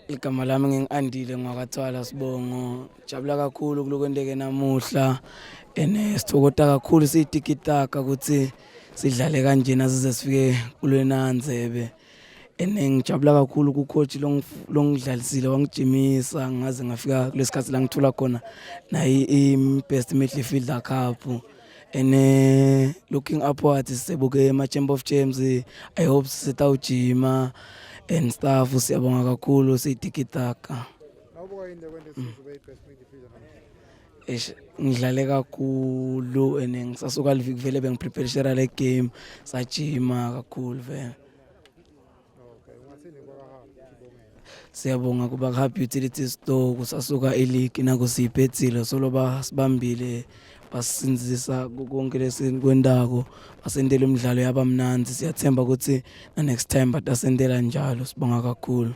Igama lami ngingu-Andile ngwakaThwala Sibongo. Jabula kakhulu kulokwenteke namuhla and sithokoza kakhulu siyitikitaka ukuthi sidlale kanjena size sifike kulena ndzebe. And ngijabula kakhulu ku-coach longidlalisile wangijimisa ngaze ngafika kulesikhathi la ngithola khona nayi i-best midfielder cup. And looking upwards sisebuke ema-Champ of Champs. I hope sitawujima and stuff. Siyabonga kakhulu siyitikitaka. Nawubuka yini lekwente sizobe i-best midfielder namhlanje? Eish, ngidlale kakhulu and ngisasuka liviki vele bengiprepareshera le game, sajima kakhulu vele. Okay, ungathini kwaka-Hub sibongele? Siyabonga kuba Hub Utility Store kusasuka i-league nako siyiphethile solo basibambile basisinzisa konke lesikwendako, basentela imidlalo yabamnandzi. Siyathemba ukuthi na next time batasentela njalo. Sibonga kakhulu.